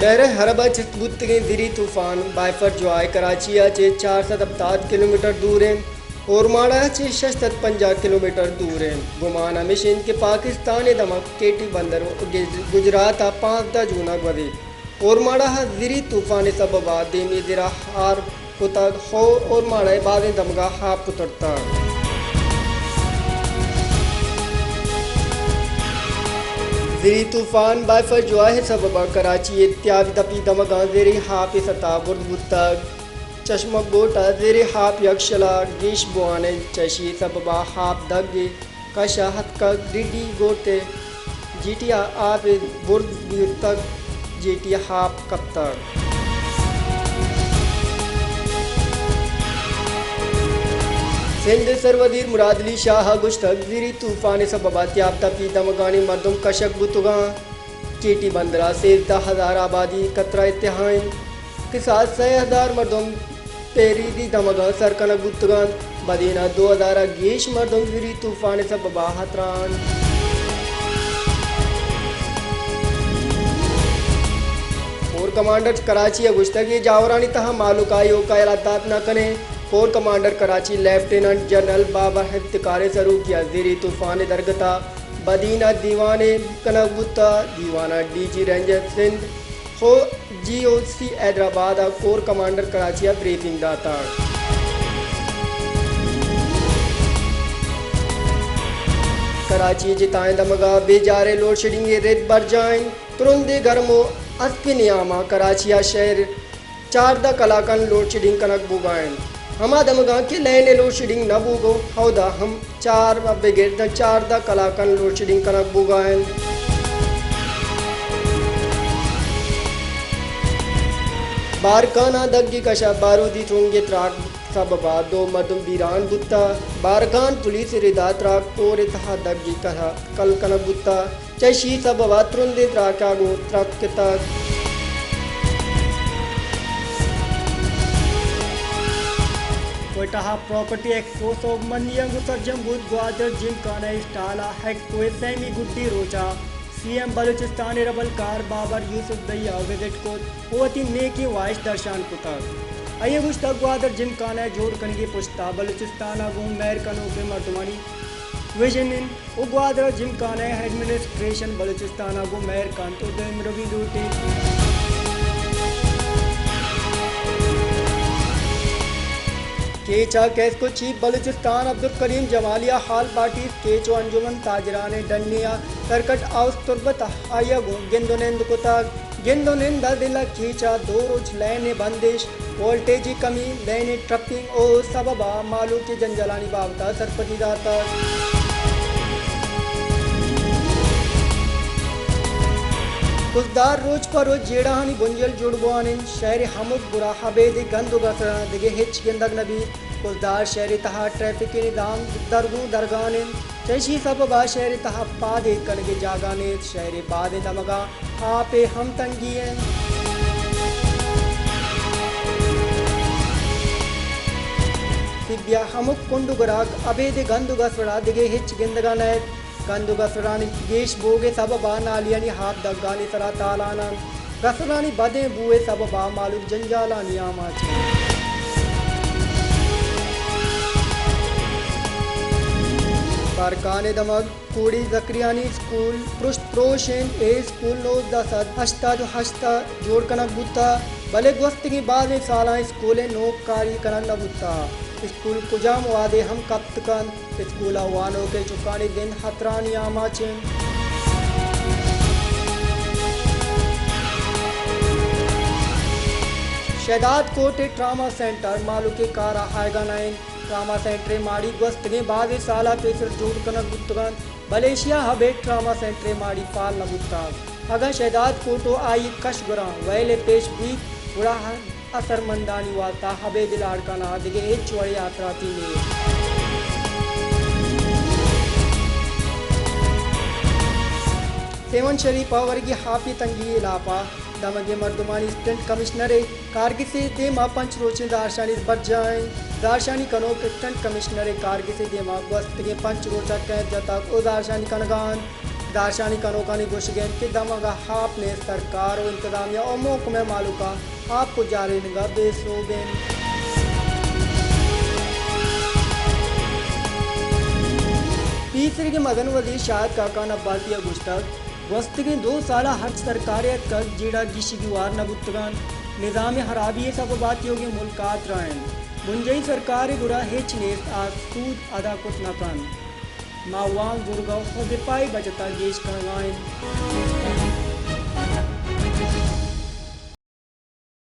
بحر عرب ءَ چست بوتگیں زری طوفان بائفر جواہ کراچی ءَ چہ چار سد ہپتاد کلومیٹر دور انت، اورماڑہ ءَ چہ شش سد پنجاہ کلومیٹر دور انت۔ گمان ہمیش انت کہ پاکستان ءِ دمگ کیٹی بندر ءُ گج-، گجرات ءَ پانزدہ جون ءَ گوزیت۔ اورماڑہ ءَ زری طوفان ءِ سبب ءَ دیمی زر ءَ ہار کتگ ءُ اورماڑہ ءِ بازیں دمگاں آپ پترتگ۔ زری طوفان بائفر جواہ ءِ سبب ءَ کراچی ءِ تیاب دپی دمگاں زری آپ ءِ سطح برز بوتگ۔ چشمک بوٹ ءَ زری آپ یکشل ءَ گیش بوان انت، چہ اشی ءِ سبب ءَ آپ دگ ءِ کش ءَ اتکگ، ڈی ڈی گوٹ ءِ جیٹی ءَ آپ ءِ برز بیتگ، جیٹی ءَ آپ کپتگ۔ سندھ ءِ سروزیر مراد علی شاہ ءَ گوشتگ، زری طوفان ءِ سبب ءَ تیاب تپی دمگانی مردم کشگ بوتگ انت۔ کیٹی بندر ءَ سیزدہ ہزار آبادی خطرہ ءِ تہا انت۔ کساس سئے ہزار مردم پیریزی دمگاں سر کنگ بوتگ انت۔ بدین ءَ دو ہزار ءَ گیش مردم زری طوفان ءِ سبب ءَ خطرہ ءَ انت۔ کور کمانڈر کراچی ءَ گوشتگ، اے جاورانی تہا مہلوک ءَ ایوک ءَ یلہ دات نہ کن انت۔ Corps commander Karachi lieutenant general Babar Iftikhar ءِ سروکی ءَ زری طوفان ءِ درگت ءَ بدین ءَ دیوانے کنگ بوتگ۔ دیوان ءَ ڈی جی رینجر سندھ ءُ جی او سی حیدرآباد ءَ کور کمانڈر کراچی ءَ بریفنگ داتگ۔ کراچی ءِ جتائیں دمگ ءَ بے جار ءَ لوڈشیڈنگ ءِ رد برجاہ انت۔ ترندیں گرم ءُ اسپیں نیام ءَ کراچی ءَ شہر چاردہ کلاکاں لوڈشیڈنگ کنگ بوگ ءَ انت۔ ہما دمگاں کہ لین ءِ لوڈشیڈنگ نہ بوگ ءَ، اودا ہم چار ءَ بگر داں چاردہ کلاکاں لوڈشیڈنگ کنگ بوگ ءَ انت۔ بارکھان ءَ دگی کش ءَ بارودی ترنگے تراک سبب ءَ دو مردم بیران بوتگ۔ بارکھان پولیس ءِ رد ءَ تراک کور ءِ تہا دگی کش ءَ کل کنگ بوتگ۔ چہ اشی سبب ءَ ترندیں تراک ءَ گوں ترک کتگ۔ کوئٹہ ءَ پراپرٹی ایکسپو سوبمندی ءَ گوں سرجم بوت۔ گوادر جم خانہ ءِ اسٹال ءَ ایکسپو ءِ سیمی گڈی روچ ءَ سی ایم بلوچستان ءِ ربلکار بابر یوسف دئی ءَ وزٹ کت ءُ وتی نیکیں واہش درشان کتگ۔ آئی ءَ گوشتگ، گوادر جم خانہ ءِ جوڑ کنگ ءِ پشت ءَ بلوچستان ءَ گوں مہر کنوکیں مردمانی وژن انت۔ ءُ گوادر ءَ جم خانہ ءِ ایڈمنسٹریشن بلوچستان ءَ گوں مہر کنت ءُ دیمروی لوٹ ایت۔ کیچ ءَ کیسکو چیف بلوچستان عبدالکریم جمالی ءَ ہال پارٹیز کیچ ءُ انجمن تاجران ءِ ڈنے ءَ سرکٹ ہاؤس تربت ءَ آئی ءَ گوں گند ءُ نند کتگ۔ گند ءُ نند ءَ ضلع کیچ ءَ دو روچ لین ءِ بندش، وولٹیج ءِ کمی، لین ءِ ٹرپنگ ءِ سبب ءَ مہلوک ءِ جنجالانی بابت ءَ سرپدی داتگ۔ کزدار روچ پہ روچ جیڑہانی بنجل جوڑ بوان انت۔ شہر ءِ ہمک گورا ابید ءِ گند ءُ گسڑاں دگہ ہچ گندگ نہ بیت۔ کزدار شہر ءِ تہا ٹریفک ءِ نظام درگوں درگان انت۔ چہ اشی سبب ءَ شہر ءِ تہا پاد ایر کنگ ءِ جاگہ نیست۔ شہر ءِ بازیں دمگاں آپ ءِ ہم تنگی انت۔ سبی ءَ ہمک کنڈ ءُ گراک ابید ءِ گند ءُ گسڑ ءَ دگہ ہچ گندگ ءَ نئیت۔ گند ءُ گسڑانی گیش بوگ ءِ سبب ءَ نالیانی آپ دگانی سرا تالان انت۔ گسڑانی بدیں بو ءِ سبب ءَ مہلوک جنجالانی آماچ انت۔ بارکھان ءِ دمگ کوڑی زکریانی اسکول پرشت پروش انت۔ اے اسکول نوزدہ سد ہشتاد ءُ ہشت ءَ جوڑ کنگ بوتگ، بلے گوستگیں بازیں سالاں اسکول ءِ نوک کاری کنگ نہ بوتگ۔ اسکول کجام وہدے ہم کپت کنت۔ اسکول ءَ وانوکیں چکانی زند ہترہانی آماچ انت۔ شہداد کوٹ ءِ ٹراما سینٹر مہلوک ءِ کار ءَ آیگ ءَ نہ انت۔ ٹراما سینٹر ءِ ماڑی گوستگیں بازیں سال ءَ پیسر جوڑ کنگ بوتگ انت، بلے ایشی ءَ ابید ٹراما سینٹر ءِ ماڑی فعال نہ بوتگ۔ اگاں شہداد کوٹ ءُ آئی ءِ کش گوراں ویل ءِ پیش بیت، گڑا اثرمندانی واستہ ابید لاڑکانہ ءَ دگہ ہچ وڑیں آسراتی نیست۔ سیون شریف ءَ ورگی آپ ءِ تنگی ءِ ہلاپ ءَ دمگیں مردمانی اسسٹنٹ کمشنر ءِ کارگس ءِ دیم ءَ پنچ روچیں زہرشانی برجاہ انت۔ زہرشانی کنوک اسسٹنٹ کمشنر ءِ کارگس ءِ دیم ءَ گوستگیں پنچ روچ ءَ کیمپ جتگ ءُ زہرشانی کنگ ءَ انت۔ داشانی کنوکانی گوشگ انت کہ دمگ ء آپ نیست، سرکار و انتظامیہ و محکمہ مالوک ء آپ پجارینگ ء بے سوب انت۔ پیسریگیں مزن وزیر شاہد خاقان عباسی ء گوشتگ، گوستگیں دو سال ء ہرچ سرکارے اتکگ، جیڑہ گیشی گیوار نہ بوتگ انت، نظام ء ہرابی ء سبب ء تیوگیں ملک آترا انت، بنجاہی سرکار ء گڑا ہچ نیست، آ سود ادا کت نہ کنت۔ ما وام زرگ ء دفاعی بچت ء گیش کنگ ء انت۔